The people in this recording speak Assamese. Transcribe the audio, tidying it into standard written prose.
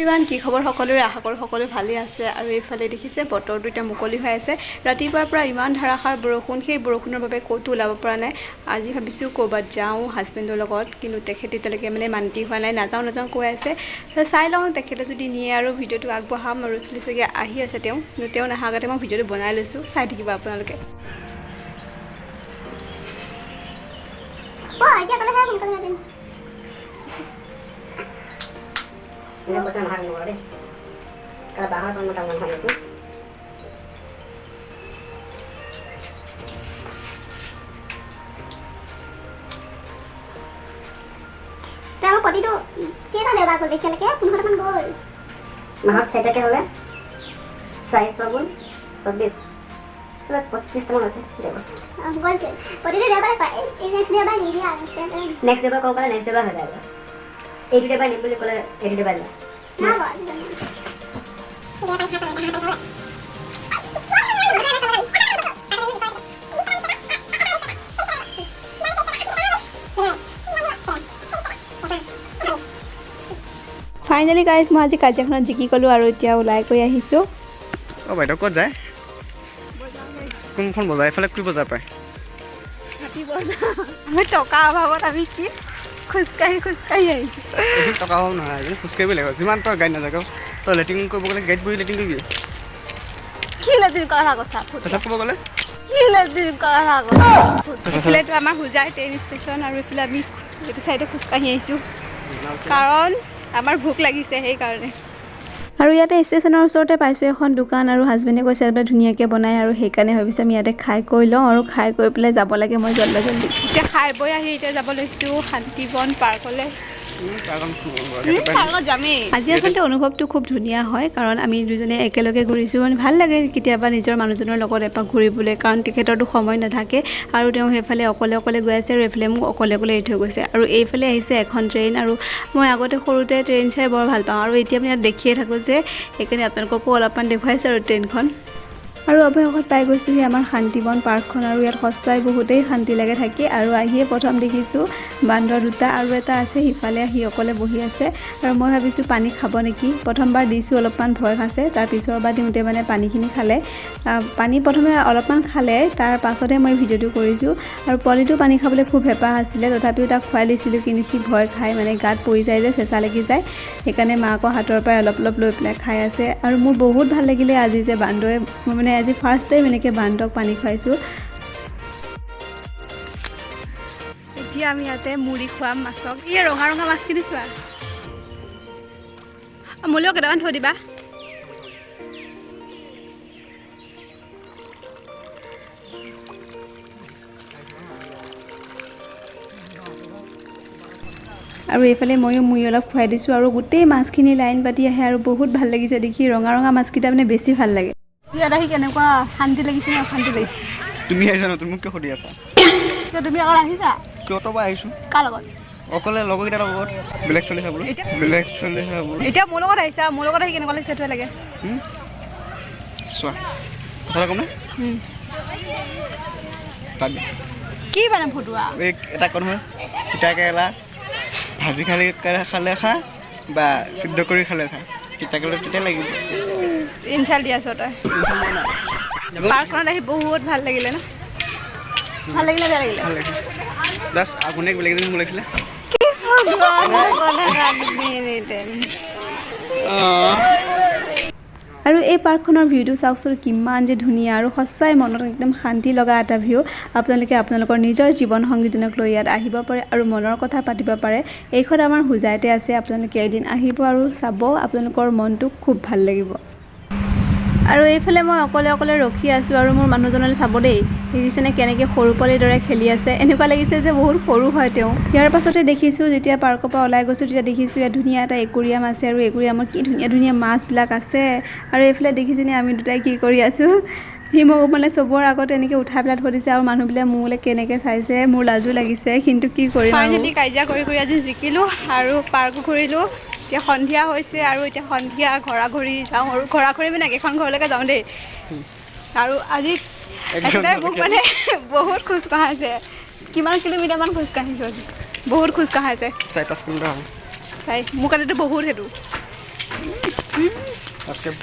এভৰিৱান, কি খবৰ সকলোৰে? আশা কৰোঁ সকলো ভালেই আছে। আৰু এইফালে দেখিছে, বতৰটো এতিয়া মুকলি হৈ আছে। ৰাতিপুৱাৰ পৰা ইমান ধাৰাসাৰ বৰষুণ, সেই বৰষুণৰ বাবে ক'তো ওলাব পৰা নাই। আজি ভাবিছোঁ ক'ৰবাত যাওঁ হাজবেণ্ডৰ লগত, কিন্তু তেখেত এতিয়ালৈকে মানে মান্তি হোৱা নাই, নাযাওঁ নাযাওঁ কৈ আছে। তো চাই লওঁ, তেখেতে যদি নিয়ে আৰু ভিডিঅ'টো আগবঢ়াম। আৰু এইফালে চাগে আহি আছে তেওঁ, কিন্তু তেওঁ নহাৰ আগতে মই ভিডিঅ'টো বনাই লৈছোঁ, চাই থাকিব আপোনালোকে। এতিয়া ক'লেহে সোনকালে মাতিম। ইমান পইচা নহয় মোৰ দেই, কাৰণ বাঁহৰ কাম এটা মন হৈ আছোঁ। তই আমাৰ প্ৰতিটো কেইটা দেওবাৰ গ'ল এতিয়ালৈকে? 15টামান গ'ল। মাহত চাৰিটাকৈ হ'লে চাৰি ছগুণ 24, 25টামান আছে দেওবাৰ। অঁ, গ'লছে প্ৰতিটো দেওবাৰে কয়, এই নেক্সট দেওবাৰ নিদিয়া। নেক্সট দেওবাৰ ক'ব গ'লে নেক্সট দেওবাৰ হৈ যায়। এইটো দেওবাৰ নিম বুলি ক'লে এইটো দেওবাৰ যায়। না। ফাইনেলি গাইজ, মই আজি কাজিয়াখনত জিকি গ'লোঁ আৰু এতিয়া ওলাই গৈ আহিছোঁ। অঁ বাইদেউ, ক'ত যায়? কোনখন বজাৰ? এইফালে কি বজাৰ পায়? আমি টকা অভাৱত আমি কি খোজকাঢ়ি খোজকাঢ়ি আহিছোঁ। এইখিনি টকা অভাৱ নহয়, এইখিনি খোজকাঢ়িব লাগিব। যিমান তই গাড়ী নাযায়, তই লেট্ৰিন কৰিব গ'লে গাড়ীত বহি লেট্ৰিন কৰিবি? কি লেট্ৰিন কৰা কথা? পেচাব কৰিব গ'লে? কি লেট্ৰিন কৰা কথা? এইফালেতো আমাৰ হোজাই ট্ৰেইন ষ্টেচন আৰু এইফালে আমি এইটো চাইডে খোজকাঢ়ি আহিছোঁ, কাৰণ আমাৰ ভোক লাগিছে সেইকাৰণে। আৰু ইয়াতে ষ্টেচনৰ ওচৰতে পাইছোঁ এখন দোকান আৰু হাজবেণ্ডে কৈছে ইয়াত বোলে ধুনীয়াকৈ বনায় আৰু সেইকাৰণে ভাবিছোঁ আমি ইয়াতে খাই কৰি লওঁ আৰু খাই কৰি পেলাই যাব লাগে মই জল্দি জল্দি। এতিয়া খাই বৈ আহি এতিয়া যাব লৈছোঁ শান্তিবন পাৰ্কলৈ। পাৰ্কত যামেই আজি। আচলতে অনুভৱটো খুব ধুনীয়া হয়, কাৰণ আমি দুজনে একেলগে ঘূৰিছোঁ। মানে ভাল লাগে কেতিয়াবা নিজৰ মানুহজনৰ লগত এপাক ঘূৰিবলৈ, কাৰণ তেখেতৰতো সময় নাথাকে আৰু তেওঁ সেইফালে অকলে অকলে গৈ আছে আৰু এইফালে মোক অকলে অকলে এৰি থৈ গৈছে। আৰু এইফালে আহিছে এখন ট্ৰেইন আৰু মই আগতে সৰুতে ট্ৰেইন চাই বৰ ভাল পাওঁ আৰু এতিয়া মানে ইয়াত দেখিয়ে থাকোঁ যে, সেইকাৰণে আপোনালোককো অলপমান দেখুৱাইছোঁ আৰু ট্ৰেইনখন। আৰু অৱশেষত পাই গৈছোঁহি আমাৰ শান্তিবন পাৰ্কখন আৰু ইয়াত সঁচাই বহুতেই শান্তি লাগে থাকি। আৰু আহিয়ে প্ৰথম দেখিছোঁ বান্দৰ দুটা আৰু এটা আছে সিফালে, আহি অকলে বহি আছে আৰু মই ভাবিছোঁ পানী খাব নেকি। প্ৰথমবাৰ দিছোঁ, অলপমান ভয় খাইছে। তাৰ পিছৰবাৰ দিওঁতে মানে পানীখিনি খালে। পানী প্ৰথমে অলপমান খালে, তাৰ পাছতহে মই ভিডিঅ'টো কৰিছোঁ। আৰু পোৱালিটো পানী খাবলৈ খুব হেঁপাহ আছিলে, তথাপিও তাক খুৱাই দিছিলোঁ, কিন্তু সি ভয় খাই মানে গাত পৰি যায় যে, চেঁচা লাগি যায়, সেইকাৰণে মাকৰ হাতৰ পৰাই অলপ অলপ লৈ পেলাই খাই আছে। আৰু মোৰ বহুত ভাল লাগিলে আজি যে বান্দৰে, মই মানে আজি ফাৰ্ষ্ট টাইম এনেকৈ বান্দৰক পানী খুৱাইছোঁ। এতিয়া আমি ইয়াতে মুড়ি খুৱাম মাছক। এই ৰঙা ৰঙা মাছখিনি চোৱা, মোলৈও কেইটামান থৈ দিবা। আৰু এইফালে ময়ো মুড়ি অলপ খুৱাই দিছোঁ আৰু গোটেই মাছখিনি লাইন পাতি আহে আৰু বহুত ভাল লাগিছে দেখি। ৰঙা ৰঙা মাছকেইটা মানে বেছি ভাল লাগে। ইয়াত আহি কেনেকুৱা শান্তি লাগিছে নে অশান্তি লাগিছে? তুমি আহিছা ন, তুমি মোক কিয় সুধি আছা? কিয়, তুমি অকল আহিছা? কিয় পৰা আহিছোঁ। কাৰ লগত? অকলে, লগৰকেইটাৰ লগত, বেলেগ চলি চাবলৈ, বেলেগ চলি চাবলৈ। এতিয়া মোৰ লগত আহিছা, মোৰ লগত আহি কেনেকুৱা লাগিছে সেইটোৱে লাগে। চোৱা, কথা এটা ক'মনে? তাত কি মানে ফটোৱা? এই এটা কওঁ নহয়, তিতা কেৰেলা ভাজি খালি খালে খা বা সিদ্ধ কৰি খালে খা, তিতা কেৰেলা তেতিয়া লাগিব। ইনচাল্ট দি আছ তই। পাৰ্কখনত আহি বহুত ভাল লাগিলে ন? ভাল লাগিলে, বেয়া লাগিলে? ভাল লাগিছে। জাষ্ট আপোনাক বেলেগ এজনী লাগিছিলে। কি কথা। অঁ। আৰু এই পাৰ্কখনৰ ভিউটো চাওকচোন, কিমান যে ধুনীয়া আৰু সঁচাই মনত একদম শান্তি লগা এটা ভিউ। আপোনালোকে আপোনালোকৰ নিজৰ জীৱন সংগীজনক লৈ ইয়াত আহিব পাৰে আৰু মনৰ কথা পাতিব পাৰে। এইখন আমাৰ হোজাইতে আছে। আপোনালোকে এদিন আহিব আৰু চাব, আপোনালোকৰ মনটো খুব ভাল লাগিব। আৰু এইফালে মই অকলে অকলে ৰখি আছোঁ আৰু মোৰ মানুহজনলৈ চাব দেই, দেখিছেনে কেনেকৈ সৰু পোৱালিৰ দৰে খেলি আছে? এনেকুৱা লাগিছে যে বহুত সৰু হয় তেওঁ। ইয়াৰ পাছতে দেখিছোঁ, যেতিয়া পাৰ্কৰ পৰা ওলাই গৈছোঁ তেতিয়া দেখিছোঁ ইয়াত ধুনীয়া এটা একুৰিয়াম আছে আৰু একুৰিয়ামত কি ধুনীয়া ধুনীয়া মাছবিলাক আছে। আৰু এইফালে দেখিছেনে আমি দুটাই কি কৰি আছোঁ? সি মোক মানে চবৰ আগত এনেকৈ উঠাই পেলাই থৈ দিছে আৰু মানুহবিলাক মোলৈ কেনেকৈ চাইছে, মোৰ লাজো লাগিছে, কিন্তু কি কৰিম। ফাইনেলি কাজিয়া কৰি কৰি আজি জিকিলোঁ আৰু পাৰ্কো ঘূৰিলোঁ। এতিয়া সন্ধিয়া হৈছে আৰু এতিয়া সন্ধিয়া ঘৰা ঘৰি যাওঁ আৰু ঘৰা ঘৰি মানে একেখন ঘৰলৈকে যাওঁ দেই। আৰু আজি এখেতে মোক মানে বহুত খোজ কঢ়াইছে। কিমান কিলোমিটাৰমান খোজ কাঢ়িছোঁ আজি? বহুত খোজ কঢ়াইছে। 4-5 কিলোমিটাৰ হ'ব। চাই, মোৰ কাৰণেতো বহুত সেইটো। ছাবস্ক্ৰাইব।